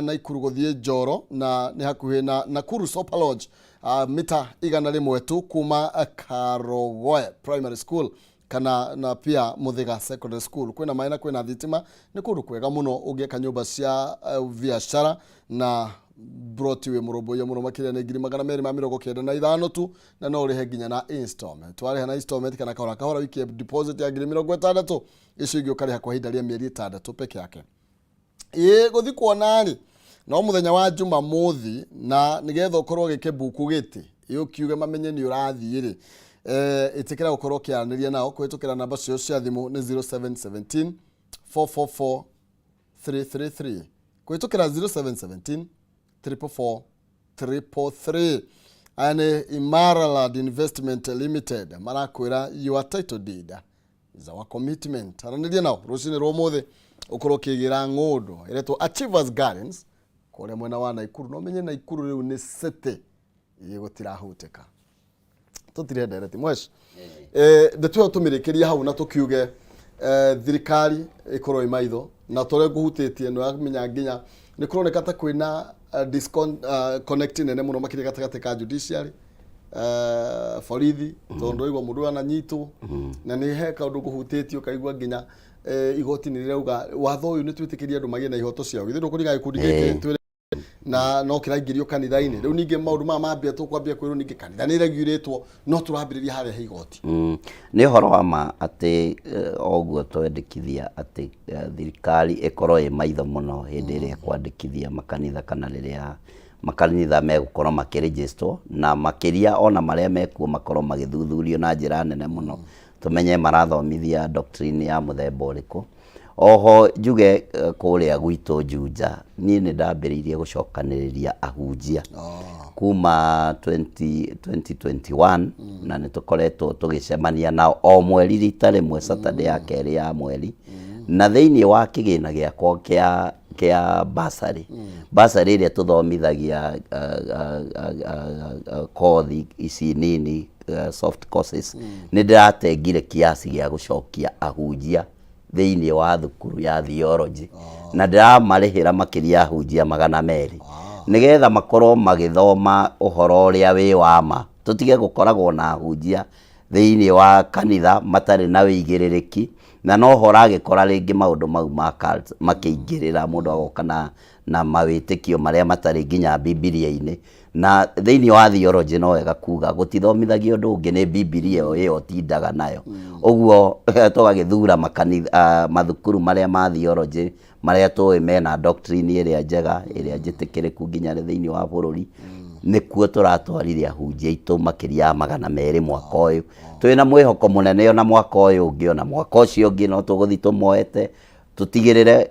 Naikuru gũthiĩ Njoro na nĩ hakuhĩ na Nakuru Sopa Lodge, mita 100 tu kuma Karogoe Primary School kana na pia Muthiga Secondary School. Kwĩna maĩ na kwĩna thitima, nĩ kũndũ kwega mũno ũngĩaka nyũmba cia biacara na broti wĩ mũrũmbũiye mũno makĩria. Nĩ 295,000 tu na no ũrĩhe nginya na installment. Warĩha na installment kana kahora kahora, wikie deposit ya 60,000, icio ingĩ ũkarĩha kwa ihinda rĩa mĩeri 6 peke yake. Ĩĩ, gũthi kuona rĩ, no mũthenya wa Jumamothi, na nĩgetha ũkorwo ũgĩkĩmbuku gĩtĩ ĩ ũkiuge mamenye nĩ ũrathiĩ rĩ, ĩtĩkĩra gũkorwo ũkĩaranĩria nao kũhĩtũkĩra namba ciao cia thimũ nĩ 0717 444 333, kũhĩtũkĩra 0717 444 333. Aya nĩ Imaraland Investment Limited, marakwĩra your title deed is our commitment. Aranĩria nao rũcinĩ rwa ũmũthĩ ũkorwo ũkĩgĩra ng'ũndũ ĩretwo Achievers Gardens kũrĩa mwena wa Naikuru. No menye Naikuru rĩu nĩ city ĩ gũtirahutĩka. Tũtire ndereti mwesh, ndeto ĩyo tũmĩrĩkĩrie hau na tũkiuge thirikari ĩkorwo ĩ maitho na tũrĩa ngũhutĩtie nĩ wamenya nginya nĩ kũroneka ta kwĩna disconnect nene mũno makĩria gatagatĩ ka judiciary, borithi, tondũ waigua mũndũ ũyũ ananyitwo na nĩ he kaũndũ ngũhutĩtie ũkaigua nginya igoti nĩ rĩrauga watho ũyũ nĩ twĩtĩkĩrie andũ magĩe na ihoto ciao. Githĩ ndũkũringa gĩkundi gĩkĩ twĩre na no kĩraingĩrio kanitha-inĩ? Rĩu ningĩ maũndũ maya mambia tũkwambia kwĩrwo ningĩ kanitha nĩ regulatwo, no tũrambĩrĩria harĩa he igoti. Nĩ ũhoro wa ma atĩ o ũguo twendekithia atĩ thirikari ĩkorwo ĩ maitho mũno hĩndĩ ĩrĩa ĩkwandĩkithia makanitha kana rĩrĩa makanitha megũkorwo makĩrĩgĩstwo, na makĩria ona marĩa mekuo makorwo magĩthuthurio na njĩra nene mũno, tũmenye marathomithia doctrine ya mũthemba ũrĩkũ. Oho njuge kũrĩa gwitũ Juja niĩ nĩ ndambĩrĩirie gũcokanĩrĩria ahunjia kuma 20, 2021, na nĩ tũkoretwo tũgĩcemania nao o mweri rita rĩmwe, Saturday ya kerĩ ya mweri. Na thĩinĩ wa kĩgĩna gĩakwa kĩa bursary ĩrĩa tũthomithagia kothi ici nini, soft courses, nĩ ndĩratengire kiasi gĩa gũcokia ahunjia thĩinĩ wa thukuru ya theology, na ndĩramarĩhĩra makĩria ya ahunjia 200 nĩgetha makorwo magĩthoma ũhoro ũrĩa wĩ wa ma, tũtige gũkoragwo na ahunjia thĩinĩ wa kanitha matarĩ na wĩigĩrĩrĩki, na noho ũragĩkora rĩngĩ maũndũ mau ma cult makĩingĩrĩra, mũndũ agoka na mawĩtĩkio marĩa matarĩ nginya Bibilia-inĩ. Na thĩinĩ wa theology no wega kuga gũtithomithagio ũndũ ũngĩ, nĩ Bibilia ĩyo ĩyo ũtindaga nayo. Ũguo tũgagĩthura makanitha, mathukuru marĩa ma theology marĩa tũĩ mena doctrine ĩrĩa njega, ĩrĩa njĩtĩkĩrĩku nginya thĩinĩ wa bũrũri, nĩkuo tũratwarire ahunjia aitũ makĩria ya 200 mwaka ũyũ. Twĩna mwĩhoko mũnene ona mwaka ũyũ ũngĩ ona mwaka ũcio ũngĩ no tũgũthiĩ tũmoete, tũtigĩrĩre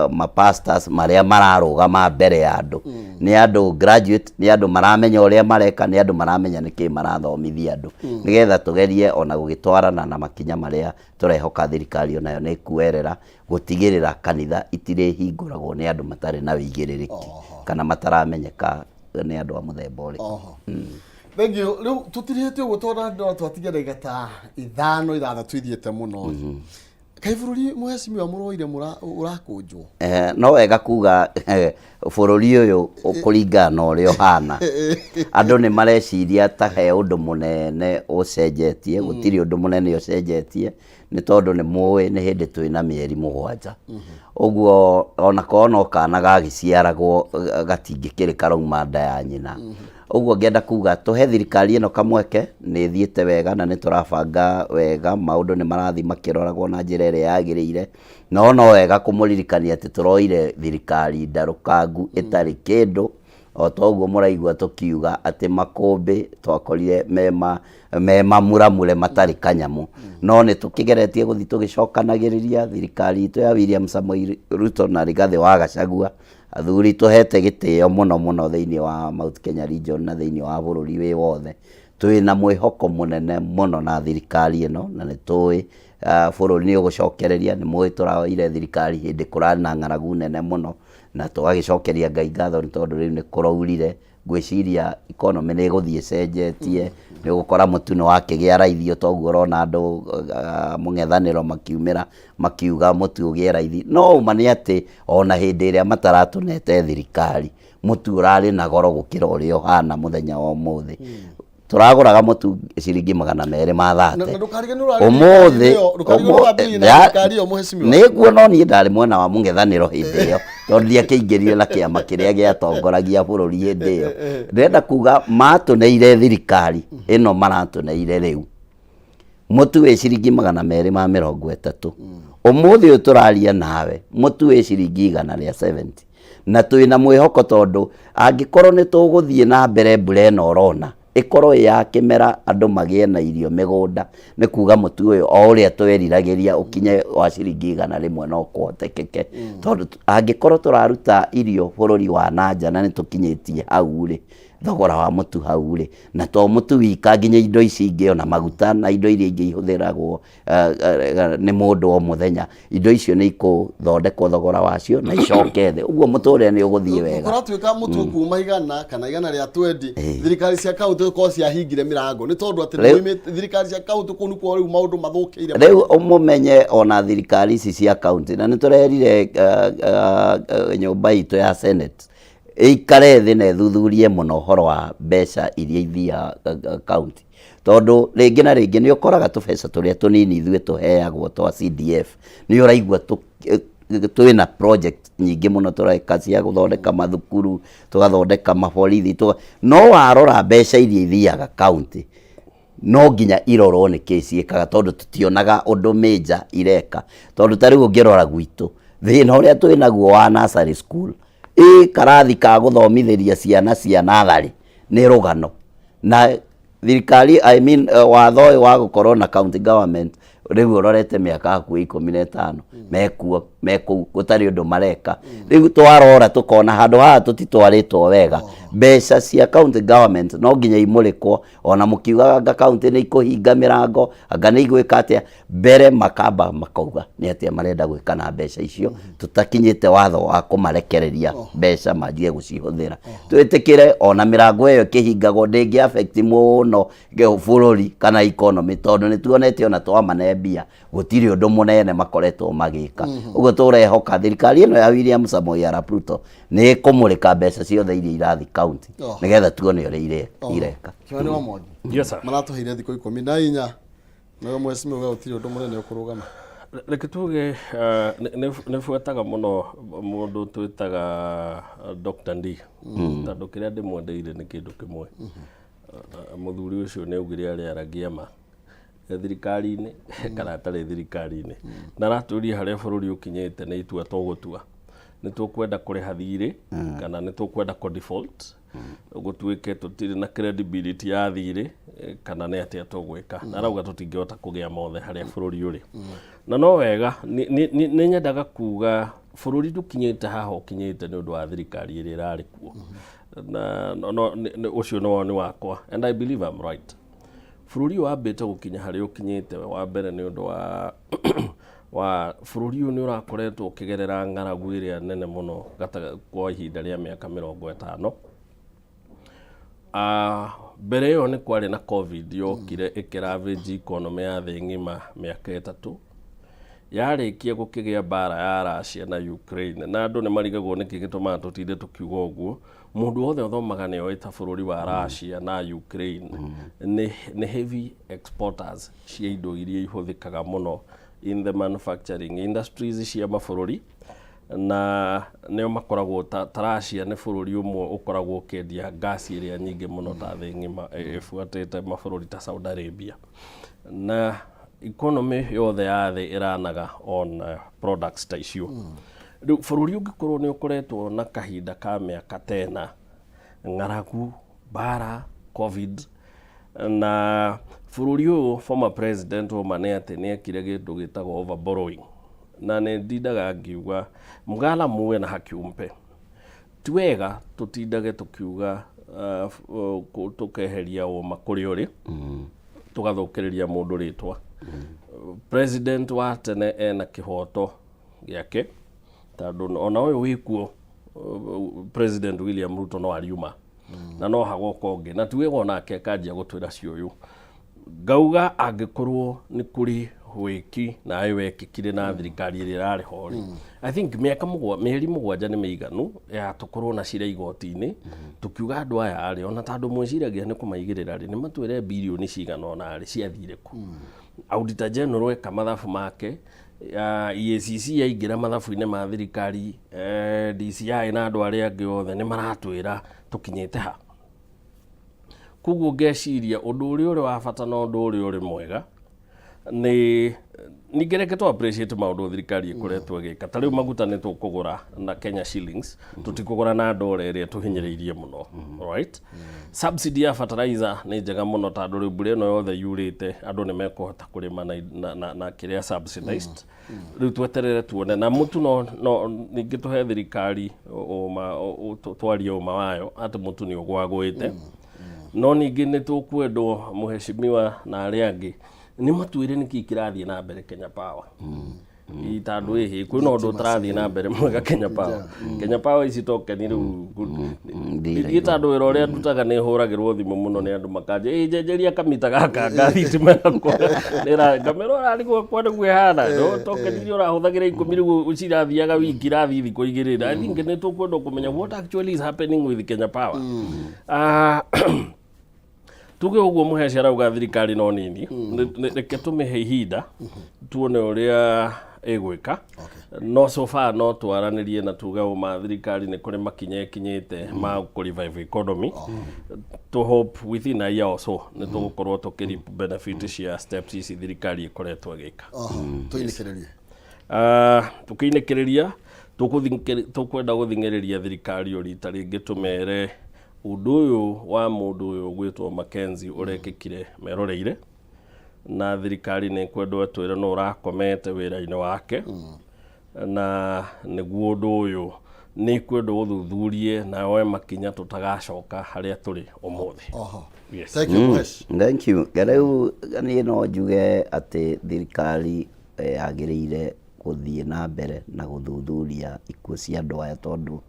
mapastors marĩa mararũgama mbere ya andũ nĩ andũ graduate, nĩ andũ maramenya ũrĩa mareka, nĩ andũ maramenya nĩkĩ marathomithia andũ, nĩgetha tũgerie ona gũgĩtwarana na makinya marĩa tũrehoka thirikari onayo nĩ ĩkuoerera gũtigĩrĩra kanitha itirĩhingũragwo nĩ andũ matarĩ na wĩigĩrĩrĩki kana mataramenyeka nĩ andũ a mũthemba ũrĩkũ. Oho. Thank you. Rĩu tũtirihĩte ũguo tondũ no twatigia ndagĩka ta 5 6 ithiĩte mũno. Kaĩ bũrũri mũhecimiwa mũroire ũrakũnjwo? No wega kuga bũrũri ũyũ kũringana na ũrĩa ũhana, andũ nĩ mareciria ta he ũndũ mũnene ũcenjetie. Gũtirĩ ũndũ mũnene ũcenjetie, nĩ tondũ nĩ mũĩ nĩ hĩndĩ twĩna mĩeri 7 ũguo, ona korwo no kana gagĩciaragwo gatingĩkĩrĩ karauma nda ya nyina. Ũguo ngĩenda kuga tũhe thirikari ĩno kamweke, nĩ ĩthiĩte wega na nĩ tũrabanga wega, maũndũ nĩ marathiĩ makĩroragwo na njĩra ĩrĩa yagĩrĩire. No no wega kũmũririkania atĩ tũroire thirikari ndarũkangu ĩtarĩ kĩndũ, o ta ũguo mũraigua tũkiuga atĩ makũmbĩ twakorire me mamuramure matarĩ kanyamũ. No nĩ tũkĩgeretie gũthiĩ tũgĩcokanagĩrĩria thirikari itũ ya William Samoei Ruto na Rigathĩ wa Gachagua, athuri tũhete gĩtĩo mũno mũno thĩinĩ wa Mount Kenya region na thĩinĩ wa bũrũri wĩ wothe. Twĩna mwĩhoko mũnene mũno na thirikari ĩno, na nĩ tũĩ bũrũri nĩ ũgũcokereria. Nĩ mũĩ tũroire thirikari hĩndĩ kũrarĩ na ng'aragu nene mũno. Na tũgagĩcokeria Ngai ngatho nĩ tondũ rĩu nĩ kũraurire. Ngwĩciria economy nĩ ĩgũthiĩ ĩcenjetie, nĩ ũgũkora mũtu nĩ wakĩgĩa raithi o toguo ũrona andũ mũng'ethanĩro makiumĩra makiuga mũtu ũgĩe raithi. No ũma nĩ atĩ ona hĩndĩ ĩrĩa mataratũnete thirikari, mũtu ũrarĩ na goro gũkĩra ũrĩa ũhana mũthenya wa ũmũthĩ. Tũragũraga mũtu ciringi 230. Na ndũkariganĩrwo Ũmũthĩ ndũkariganĩrwo wambĩrĩirie na thirikari ĩyo, mũhecimiwa. Nĩguo, no niĩ ndarĩ mwena wa mũng'ethanĩro hĩndĩ ĩyo tondũ ndiakĩingĩrire na kĩama kĩrĩa gĩatongoragia bũrũri hĩndĩ ĩyo. Ndĩrenda kuga matũneire thirikari ĩno maratũneire rĩu mũtu wĩ ciringi 230. Ũmũthĩ ũyũ tũraria nawe mũtu wĩ ciringi 170, na twĩna mwĩhoko tondũ angĩkorwo nĩ tũgũthiĩ na mbere mbura ĩno ũrona ĩkorwo ĩ ya kĩmera, andũ magĩe na irio mĩgũnda, nĩ kuga mũtu ũyũ o ũrĩa tweriragĩria ũkinye wa ciringi 100 no kũhotekeke, tondũ angĩkorwo tũraruta irio bũrũri wa nanja na nĩ tũkinyĩtie hau rĩ thogora wa mũtu hau rĩ, na to mũtu wika, nginya indo ici ingĩ ona maguta na indo iria ingĩ ihũthĩragwo nĩ mũndũ o mũthenya, indo icio nĩ ikũthondekwo thogora wacio na icoke thĩ, ũguo mũtũrĩre nĩ ũgũthiĩ wega. Kũratuĩka mũtu kuma 100 kana 120, thirikari cia kaunti gũkorwo ciahingire mĩrango nĩ tondũ atĩ nĩmoimĩte thirikari cia kaunti kũu nĩkuo rĩu maũndũ mathũkĩire. Rĩu ũmũmenye ona thirikari ici cia kaunti, na nĩ tũrerire nyũmba itũ ya Senate ĩikare thĩ na ĩthuthurie mũno ũhoro wa mbeca iria ithiaga kaunti, tondũ rĩngĩ na rĩngĩ nĩ ũkoraga tũbeca tũrĩa tũnini ithuĩ tũheagwo twa CDF nĩ ũraigua twĩna project nyingĩ mũno tũreka cia gũthondeka mathukuru, tũgathondeka maborithi, no warora mbeca iria ithiaga kaunti no nginya irorwo nĩ kĩ ciĩkaga, tondũ tũtionaga ũndũ major ireka. Tondũ ta rĩu ũngĩrora gwitũ thĩna ũrĩa twĩnaguo wa nursery school, ĩ karathi ka gũthomithĩria ciana cia natharĩ nĩ rũgano. Na thirikari, I mean, watho ũyũ wa gũkorwo na county government rĩu ũrorete mĩaka hakuhĩ 15 mekuo mekũu gũtarĩ ũndũ mareka. Rĩu twarora tũkona handũ haha tũtitwarĩtwo wega. Mbeca cia county government no nginya imũrĩkwo, ona mũkiugaga anga county nĩ ikũhinga mĩrango, anga nĩ igwĩka atĩa, mbere makamba makauga nĩ atĩa marenda gwĩka na mbeca icio, tũtakinyĩte watho wa kũmarekereria mbeca manjie gũcihũthĩra. Twĩtĩkĩre ona mĩrango ĩyo ĩkĩhingagwo ndĩngĩ affect mũno bũrũri kana economy, tondũ nĩ tuonete ona twamane mbia gũtirĩ ũndũ mũnene makoretwo magĩka. Ũguo tũrehoka thirikari ĩno ya William Samoei Arap Ruto nĩ ĩkũmũrĩka mbeca ciothe iria irathiĩ county nĩgetha tuone ũrĩa ireka. Kĩmani wa Mwangi. Yes, sir. Maratũheire thikũ 14 nawe mheshimiwa gũtirĩ ũndũ mũnene ũkũrũgama. Reke tuge nĩ buataga mũno mũndũ twĩtaga Dr. Ndii, tondũ kĩrĩa ndĩmwendeire nĩ kĩndũ kĩmwe. Mũthuri ũcio nĩ augire arĩaragia ma thirikari-inĩ kana atarĩ thirikari-inĩ, na aratũria harĩa bũrũri ũkinyĩte nĩ itua tũgũtua, nĩ tũkwenda kũrĩha thirĩ kana nĩ tũkwenda kũ default gũtuĩke tũtirĩ na credibility ya thirĩ, kana nĩ atĩa tũgwĩka. Na arauga tũtingĩhota kũgĩa mothe harĩa bũrũri ũrĩ. Na no wega nĩ nyendaga kuga bũrũri ndũkinyĩte haha ũkinyĩte nĩ ũndũ wa thirikari ĩrĩa ĩrarĩ kuo, na no ũcio nĩ woni wakwa and I believe I'm right. Bũrũri ũyũ wambĩte gũkinya harĩa ũkinyĩte wa mbere nĩ ũndũ wa bũrũri ũyũ nĩ ũrakoretwo ũkĩgerera ng'aragu ĩrĩa nene mũno kwa ihinda rĩa mĩaka 50. Mbere ĩyo nĩ kwarĩ na COVID yokire ĩkĩravage economy ya thĩ ng'ima mĩaka 3. Yarĩkia gũkĩgĩa mbara ya Russia na Ukraine, na andũ nĩ marigagwo nĩkĩ gĩtũmaga tũtinde tũkiuga ũguo. Mũndũ wothe ũthomaga nĩ oĩ ta bũrũri wa Russia na Ukraine nĩ heavy exporters cia indo iria ihũthĩkaga mũno in the manufacturing industries cia mabũrũri, na nĩo makoragwo ta Russia nĩ bũrũri ũmwe ũkoragwo ũkĩendia gas ĩrĩa nyingĩ mũno ta thĩ ng'ima, ĩbuatĩte mabũrũri ta Saudi Arabia, na economy yothe ya thĩ ĩranaga on products ta icio. Rĩu bũrũri ũngĩkorwo nĩ ũkoretwo na kahinda ka mĩaka tena ng'aragu, mbara, COVID, na bũrũri ũyũ former president ũma nĩ atĩ nĩ ekire kĩndũ gĩtagwo over borrowing, na nĩ ndindaga ngiuga mgala muwe na haki umpe. Ti wega tũtindage tũkiuga tũkeheria ũma kũrĩ ũrĩ tũgathũkĩrĩria mũndũ rĩtwa. President wa tene ena kĩhoto gĩake, tondũ ona ũyũ wĩkuo President William Ruto no ariuma na no hagoka ũngĩ na tuge onake akanjia gũtwĩra ciũyũ. Ngauga angĩkorwo nĩ kũrĩ wĩki nawe wekĩkire na thirikari ĩrĩa ĩrarĩ ho rĩ, I think mĩaka mĩeri 7 nĩ mĩiganu ya tũkorwo na cira igoti-inĩ, tũkiuga andũ aya rĩ, ona tondũ mwĩciragia nĩ kũmaigĩrĩra rĩ, nĩ matwĩre birioni cigana ũna rĩ ciathire kũ. Auditor General eka mathabu make, EACC yaingĩra mathabu-inĩ ma thirikari, DCI na andũ arĩa angĩ othe nĩ maratwĩra tũkinyĩte ha. Koguo ngeciria ũndũ ũrĩa ũrĩ wa bata na ũndũ ũrĩa ũrĩ mwega nĩ ningĩ reke tũ appreciate maũndũ thirikari ĩkoretwo ĩgĩka. Ta rĩu maguta nĩ tũkũgũra na Kenya shillings, tũtikũgũra na ndora ĩrĩa tũhinyĩrĩirie mũno. Alright? Subsidy ya fertilizer nĩ njega mũno tondũ rĩu mbura ĩno yothe yurĩte andũ nĩ mekũhota kũrĩma na kĩrĩa subsidized. Rĩu tweterere tuone na mũtu no ningĩ tũhe thirikari ũma, twarie ũma wayo atĩ mũtu nĩ ũgwagũĩte. No ningĩ nĩ tũkwendwo mũheshimiwa na arĩa angĩ nĩ matwĩre nĩkĩ kĩrathiĩ na mbere Kenya Power. Tondũ ĩhĩ kwĩna ũndũ ũtarathiĩ na mbere mwega Kenya Power. Kenya Power ici tokeni rĩu niĩ tondũ wĩra ũrĩa ndutaga nĩ hũragĩrwo thimũ mũno nĩ andũ makanja ĩ njenjeria kamita gaka ga thitima yakwa ngamera ũrarigwo kwa nĩguo ĩhana no tokeni iria ũrahũthagĩra 10 rĩu cirathiaga wiki irathiĩ thikũ 2. I think nĩ tũkwenda kũmenya what actually is happening with Kenya Power. Tuge ũguo mũheci arauga thirikari no nini. Reke tũmĩhe ihinda tuone ũrĩa ĩgwĩka, no so far no twaranĩrie na tuge ũma thirikari nĩ kũrĩ makinya ĩkinyĩte ma kũ revive economy. To hope within a year or so nĩ tũgũkorwo tũkĩ reap benefit cia steps ici thirikari ĩkoretwo ĩgĩka. Tũinĩkĩrĩrie. Tũkĩinĩkĩrĩria tũkwenda gũthing'ĩrĩria thirikari o rita rĩngĩ tũmere ũndũ ũyũ wa mũndũ ũyũ ũgwĩtwo Mackenzie ũrekĩkire meroreire, na thirikari nĩ kwendwo ĩtwĩre no ũrakomete wĩra-inĩ wake, na nĩguo ũndũ ũyũ nĩ kwendwo ũthuthurie na woe makinya tũtagacoka harĩa tũrĩ ũmũthĩ. Yes. Thank you, Mũhesh. Thank you. Rĩu niĩ no njuge atĩ thirikari yagĩrĩire gũthiĩ na mbere na gũthuthuria ikuũ cia andũ aya, tondũ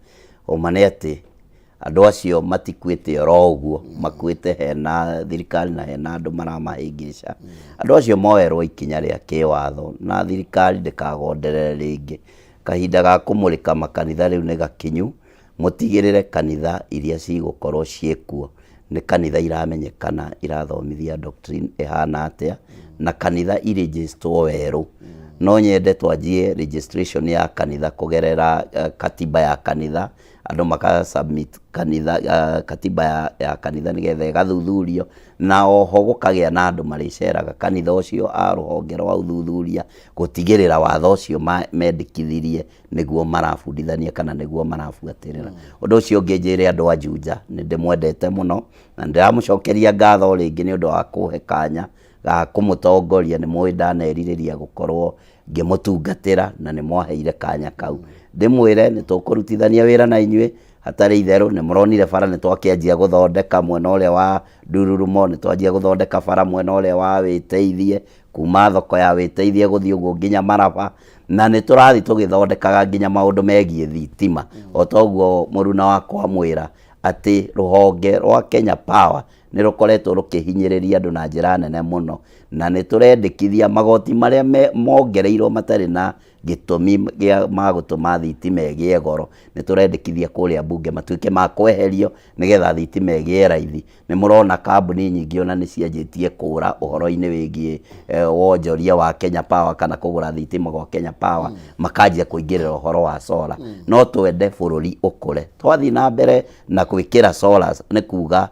ũma nĩ atĩ andũ acio matikuĩte oro ũguo, makuĩte hena thirikari na hena andũ maramahĩngĩca. Andũ acio moerwo ikinya rĩa kĩwatho na thirikari ndĩkagonderere rĩngĩ. Kahinda ga kũmũrĩka makanitha rĩu nĩ gakinyu, mũtigĩrĩre kanitha iria cigũkorwo ciĩkuo nĩ kanitha iramenyekana irathomithia doctrine ĩhana atĩa, na kanitha irĩnjĩstwo werũ. No nyende twanjie registration ya kanitha kũgerera katiba ya kanitha, andũ maka submit kanitha, katiba ya kanitha nĩgetha ĩgathuthurio, na oho gũkagĩa na andũ marĩceraga kanitha ũcio a rũhonge rwa ũthuthuria gũtigĩrĩra watho ũcio mendĩkithirie nĩguo marabundithania kana nĩguo marabuatĩrĩra. Ũndũ ũcio ũngĩ njĩre andũ a Juja nĩ ndĩmwendete mũno na ndĩramũcokeria ngatho rĩngĩ nĩ ũndũ wa kũhe kanya ga kũmũtongoria. Nĩ mũĩ ndanerirĩria gũkorwo ngĩmũtungatĩra na nĩ mwaheire kanya kau. Ndĩmwĩre nĩ tũkũrutithania wĩra na inyuĩ hatarĩ itherũ. Nĩ mũronire bara nĩ twakĩanjia gũthondeka mwena ũrĩa wa Ndururumo, nĩ twanjia gũthondeka bara mwena ũrĩa wa Wĩteithie, kuma thoko ya Wĩteithie gũthiĩ ũguo nginya Maraba, na nĩ tũrathiĩ tũgĩthondekaga nginya maũndũ megiĩ thitima. O toguo mũruna wakwa amwĩra atĩ rũhonge rwa Kenya Power nĩ rũkoretwo rũkĩhinyĩrĩria andũ na njĩra nene mũno, na nĩ tũrendĩkithia magoti marĩa mongereirwo matarĩ na gĩtũmi gĩa ma gũtũma thitima ĩgĩe goro, nĩ tũrendĩkithia kũrĩa mbunge matuĩke ma kweherio nĩgetha thitima ĩgĩe raithi. Nĩ mũrona kambuni nyingĩ ona nĩ cianjĩtie kũra ũhoro-inĩ wĩgiĩ wonjoria wa Kenya Power kana kũgũra thitima gwa Kenya Power, makanjia kũingĩrĩra ũhoro wa solar. No twende bũrũri ũkũre. Twathiĩ na mbere na gwĩkĩra solars nĩ kuga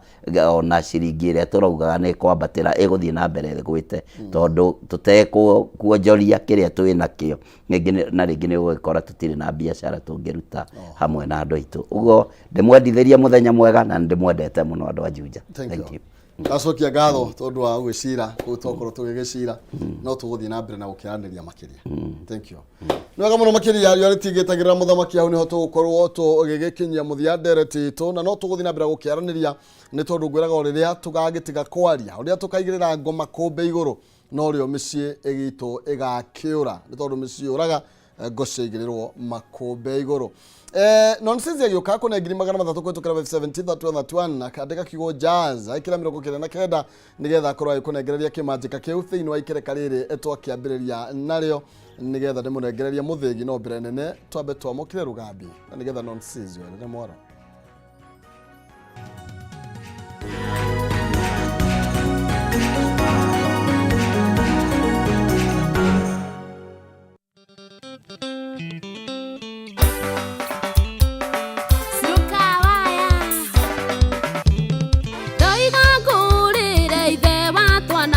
ona ciringi ĩrĩa tũraugaga nĩ ĩkwambatĩra ĩgũthiĩ na mbere ĩgwĩte, tondũ tũtekuonjoria kĩrĩa twĩ nakĩo rĩngĩ na rĩngĩ nĩ ũgũgĩkora tũtirĩ na biacara tũngĩruta hamwe na andũ aitũ. Ũguo ndĩmwendithĩria mũthenya mwega na nĩndĩmwendete mũno andũ a Juja. Thank you. Ndacokia ngatho tondũ wa gwĩcira kũu twakorwo tũgĩgĩcira, no tũgũthiĩ na mbere na gũkĩaranĩria makĩria. Thank you. Nĩ wega mũno makĩria. Riũa rĩtingĩtagĩrĩra mũthamaki, hau nĩho tũgũkorwo tũgĩgĩkinyia mũthia ndereti itũ, na no tũgũthiĩ na mbere gũkĩaranĩria nĩ tondũ ngwĩraga o rĩrĩa tũgagĩtiga kwaria, ũrĩa tũkaigĩrĩra ngoma kũmbe igũrũ, norĩo mĩciĩ ĩgitũ ĩgakĩũra, nĩ tondũ mĩciĩ yũraga Ngo ciaigĩrĩrwo makũmbĩ igũrũ. Nonsense agĩũka kũne 300,000 kũhĩtũkĩra 570 31 31, akandĩka kiugo jazz aikĩra 99 nĩgetha akorwo agĩkũnengereria kĩmanjĩka kĩu thĩinĩ wa ikereka rĩrĩ twakĩambĩrĩria narĩo, nĩgetha ndĩmũnengererie mũthĩgi. No mbere nene twambe twamũkĩre rũgambi na nĩgetha nonsense yoerere mwaro.